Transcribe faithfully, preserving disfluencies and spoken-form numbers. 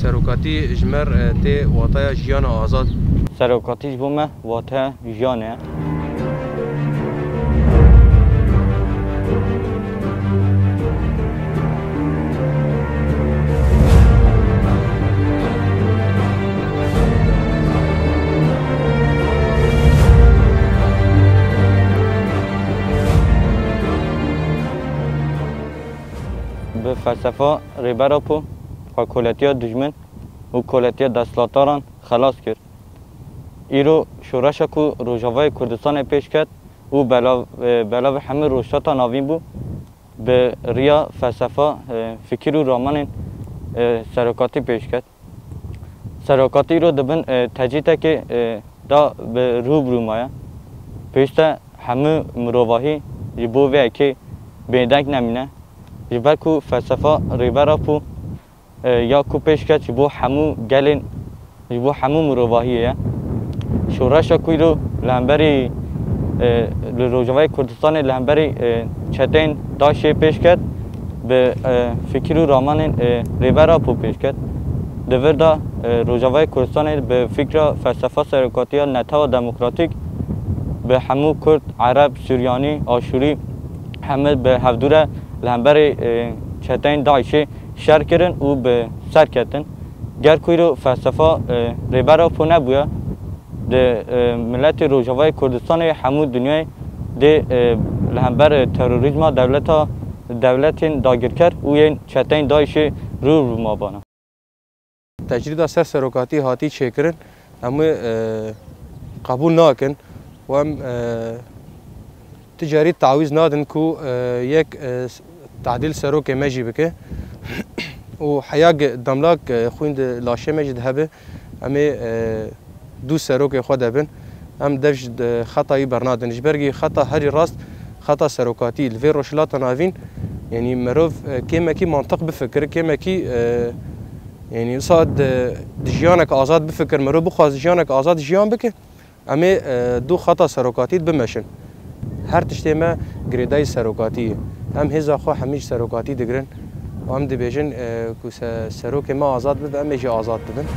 Serokatî ji me re tê wataya jiyana azad. Serokatî ji bo me wateya jiyanê ye. Bi felsefa Rêber Apo xwe koletiya dijmin û koletiya desthilatdaran xelas kir. Îro şoreşa ku Rojavayê Kurdistanê pêş ket û belav-, e, belavê hemû Rojhilata Navîn bû, bi riya felsefa, e, fikir û ramanên, e, serokatî pêş ket. Serokatî îro di bin, e, tecrîtekê, e, da bi rû bi rû maye. Pêwîst e hemû mirovahî ji bo vê yekê bêdeng nemîne. Ji ber ku felsefa Rêber Apo, e, ya ku pêş ket ji bo hemû gelên, ji bo hemû mirovahiyê ye. Şoreşa ku îro li hemberî, e, li Rojavayê Kurdistanê li hemberî, e, çeteyên DAIŞê pêş ket, bi, e, fikir û ramanên, e, Rêber Apo pêş ket. Di vir de, e, Rojavayê Kurdistanê bi fikra felsefa serokatiya netewa demokratîk bi hemû Kurd, Ereb, Suryanî, Aşûrî hemû bi hevdû re li hemberî, e, çeteyên DAIŞê şer kirin û bi ser ketin. Ger ku îro felsefa, e, Rêber Apo nebûya, di, e, miletê Rojavayê Kurdistanê hemû dinyayê dê, e, li hember terorîzma dewleta, dewletên dagirker û yên çeteyên DAIŞê rû bi rû mabana. Tecrîda ser serokatî hatî çêkirin, em wê, e, qebûl nakin û em, e, ti carî tawîz nadin ku, e, yek, e, s-, tadîl serokê me jî bike û heya ge-, demlak, e, xwîn di laşê me jî de hebe, em ê, e, dû serokê xwe de bin. Em dev ji de xeta wî bernadin. Ji ber ku xeta herî rast xeta serokatî li vê Rojhilata Navîn, yanî mirov, e, kêmekî mantiq bifikir, kêmekî, e, yanî wisa di, di jiyanek azad bifikir, mirov bixwaz jiyanek azad jiyan bike, em ê, e, dû xeta serokatî bimeşin. Her tiştê me girêdayî serokatî ye. Em hêza xwe hemî ji serokatî digirin û em dibêjin, e, ku se-, serokê me azad bibe, em ê jî azad bibin.